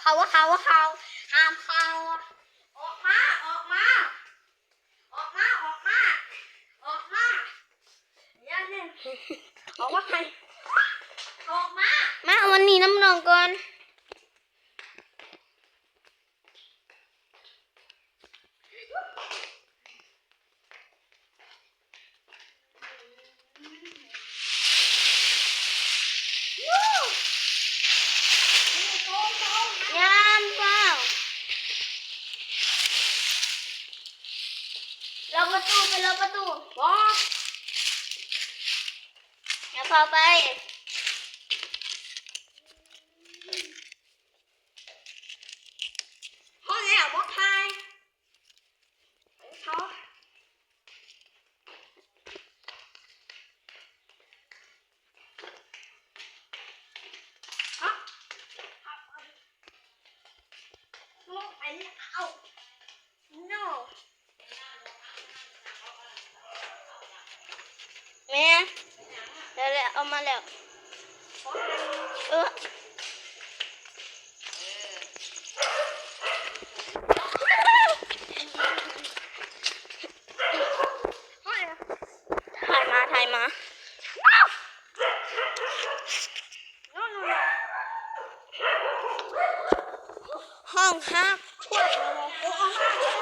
ເຂົ້າ ເຂົ້າ ເຂົ້າ ຫ້າມເຂົ້າ ອອກມາ ອອກມາ ອອກມາ ອອກມາ ອອກມາ ຢ່າເຮັດ ອອກມາ ໃຫ້ ອອກມາ ມາ ເອົາອັນນີ້ນຳນ້ອງກ່ອນ. ຢ່າຟ້າວ ລັອກປະຕູ ໄປລັອກປະຕູ ບໍ່ ຢ່າຟ້າວໄປ. ພໍແລ້ວ ບໍ່ຖ່າຍ ເຂົາ ໂອ້ ອັນນີ້ ເອົາ ໂນ ແມ່ ແລ້ວ ແລ້ວ ເອົາມາແລ້ວ ເອີ ຖ່າຍມາ ຖ່າຍມາ ຫ້ອງຮັກ.